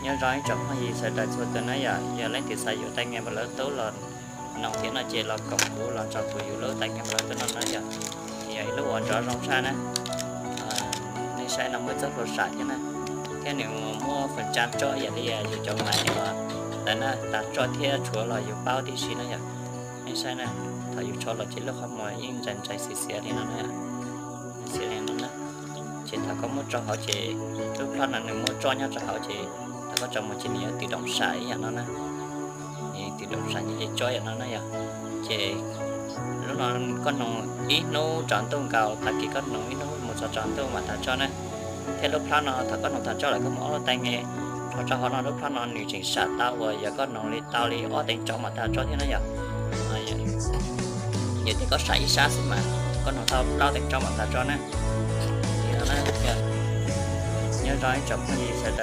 Nyob zoo ib tsoom phooj ywg sawv daws txhua tus na yom, yog leej twg xav yuav tai nge npam lawv tub los noog thiab no ces los koom kuv los nrog kuv yuav lub tai nge npam lawv tub no na yom. Yog ib lub uas nrov zoo tshaj na. Nej saib no muaj txoj hlua sam thiab na, thiab nws muaj feem tsam tso ib yam li yus cov maiv ntawd na, tas tso thiab tshuav los yus paub tib si na yom. Nej saib na, thaum yus tsho los ces lub qhov muag yeej ntsais ntsais xiav xiav li no na, xiav li no na. Ces thaum koj muab tso hauv ces lub plab no nws muab tso nyob rau hauv ces thaum koj tso mus ces nws yuav twm doom sam ib yam no na. Twm doom sam ces tso yam no na yom. Ces lub no koj noog ib hnub tsaus ntuj nkaus, tag kis koj noog ib hnub mus txog tsaus ntuj mam tas tso na. Thiab lub plab no thaum koj noog tas tso lawm koj mus ob lub tai nge rho rau hauv no, lub plab no nws tseem sam tau uas yog koj noog li tau li ob teev tsau mam tas tso thiab na yom. Yog tias koj sam ib sab xwb mas koj noog tau plaub teev tsau mam tas tso na. Li no na, nyob zoo ib tsoom phooj ywg sawv